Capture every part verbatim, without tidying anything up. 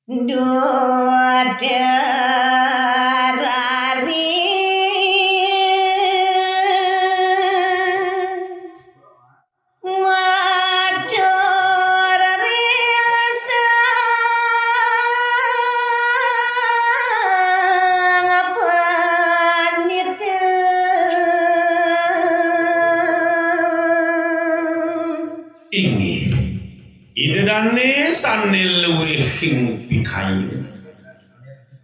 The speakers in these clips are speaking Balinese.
Duh raris matur ring Sang Pandita. Inggih. Ida dané sané luwihing pikayun.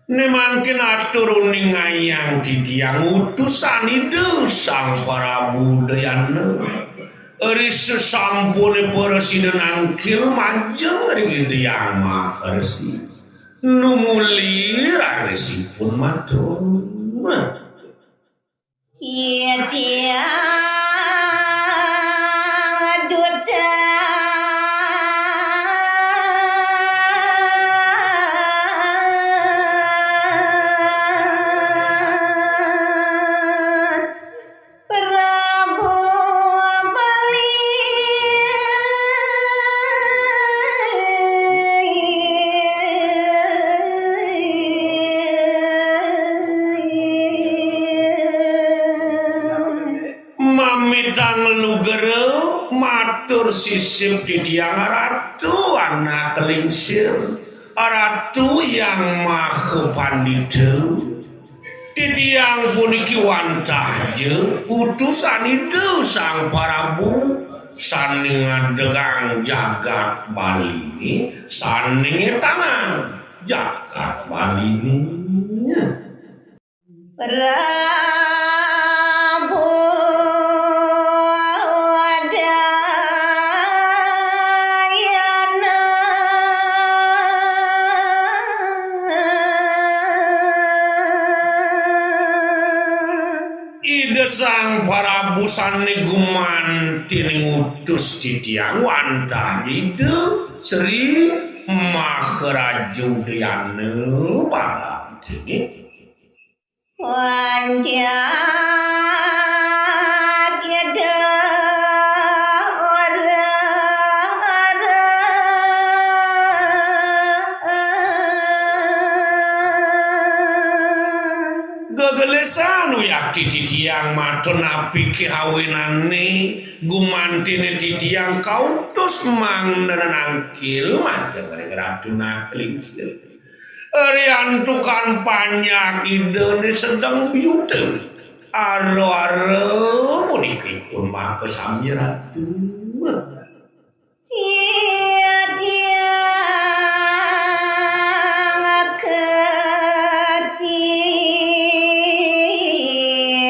Né mangkin atur uningayang titiang utusan Ida Sang Prabu Udayana. Ri sasampuné prasida nangkil majeng ring Ida Hyang Maharsi. Numuli rarisipun matur. Titiang duta Prabu Bali. Mamitang lugra matur sisip titiang Ratu Anak Lingsir, Ratu Hyang Maha Pandita. Titiang puniki wantah ja utusan Ida Sang Prabu sané ngadegang jagat Baliné, sané ngétangang jagat Baliné. Prabu Udayana. Ida Sang Prabu sané gumanti ngutus titiang wantah Ida Sri Maharaja Udayana Parama Déwa. Panjak ida ora-ora. Gegelisan wiakti titiang matur napi kawinané gumantiné titiang kautus mangda nangkil majeng ring Ratu Anak Lingsir. Riantukan panjak idané sedeng biyuta. Ara-ara punika ipun maka sami Ratu. Titiang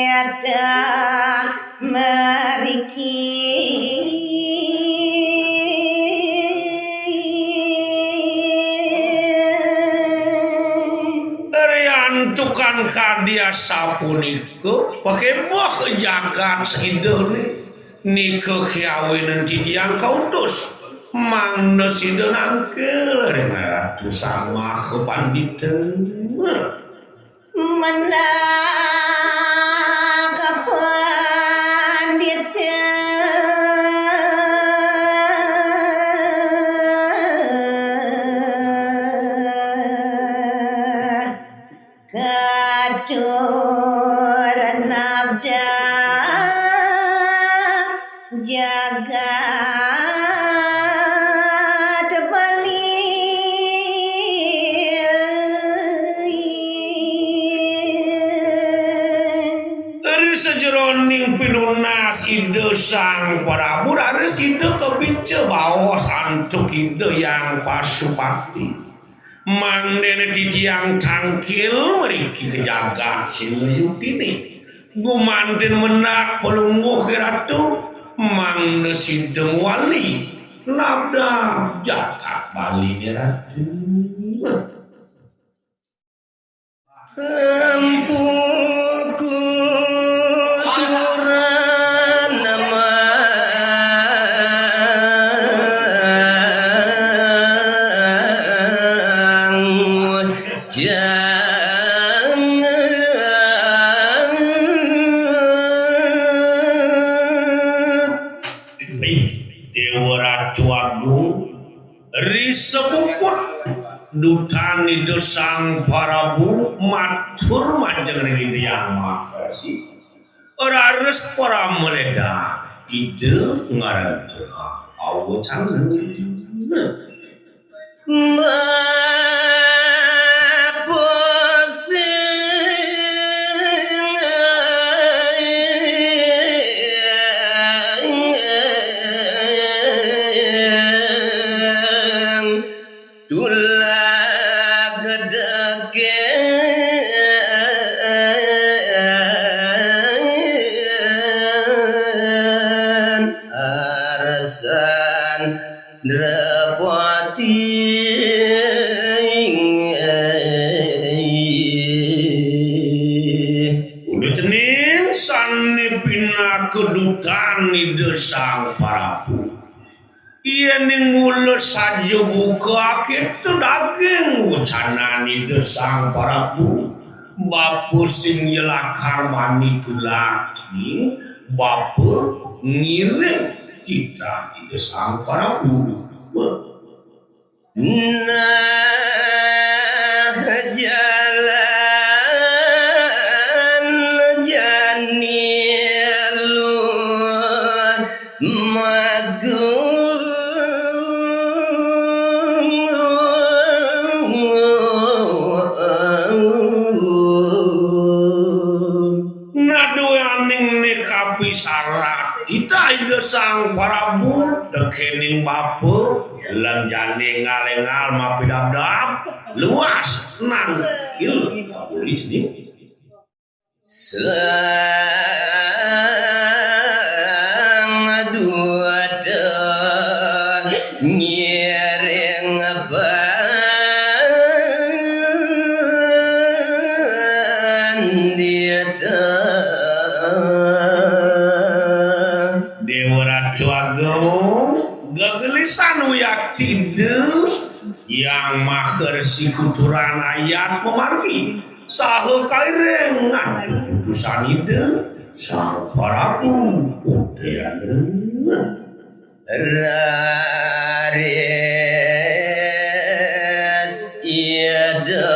ketitah mriki. Riantukan kadi asapunika, pakeboh jagat sida nika kawinen titiang kautus mangda sida nangkil ring Ratu Sang Maha Pandita. Mendak pandita. Katur nabda jagat Bali. Ri sajeroning pinunas Ida Sang Prabu, raris Ida kapica baos antuk Ida Hyang Pasupati. Mangdané titiang tangkil mriki ka jagat Singayutiné. Gumantin mendak palungguh, Ratu, mangda sida ngwali nabda jagat Baliné, Ratu. Empu kuturan namang jang. Ih, Déwa Ratu Agung, ri sepuput Dutan Ida Sang Prabu matur majeng ring Ida Hyang Makarsi. Raris prameledan Ida ngarentehang awecana. Tulak deken arsan drapati. Udah cening sane pinaka dutan Ida Sang Prabu. Yening mula saja buka kita daging wucanan Ida Sang Prabu. Bapa sing yelakar mani tulak, bapa ngiring titah Ida Sang Prabu. Nah, jalan jani luar magung. Naduaning nikapi sarah kita Ida Sang Prabu tekening bapa lan jani ngalengal mapidabdab luas nangkil kapuli cening. Sang duada nyiring pandita. Dewa Ratu Agung, gegelisan wiakti Ida Hyang Maha Resi Kuturan ayat pamargi saha kairing nganggo putusan Ida Sang Prabu Udrana. Raris Ida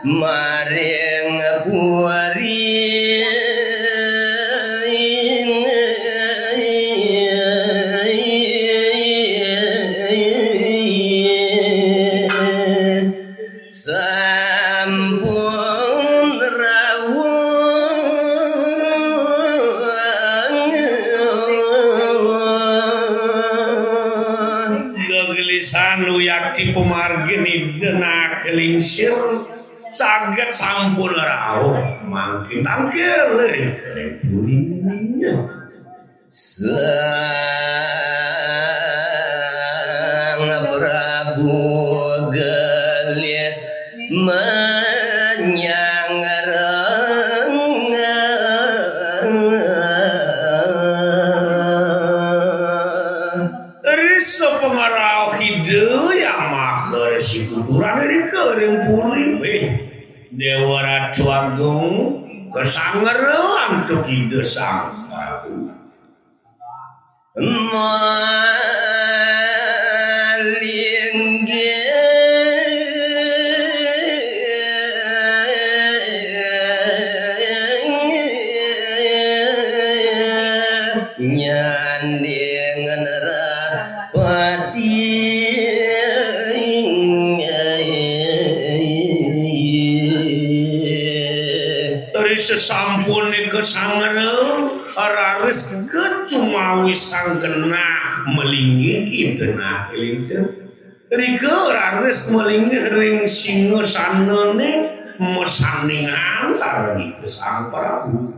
maring puri. Sampun rawuh. Gegelisan wiakti pamargin Ida Naga Lingsir. Saged sampun rauh mangkin tangkil ring purinya. Sang Prabu gelis manyang renggang. Risa pangrauh Ida Hyang Maha Resi Kuturan rika ring puri. Wih, Dewa Ratu Agung, kasangera antuk Ida Sang Prabu. Malinggih nyanding nerapati. Ri sesampune kasangera, raris kecumawi sang genah malinggih genah lingsir. Rika raris malinggih ring singasanane masandingan sareng Ida Sang Prabu.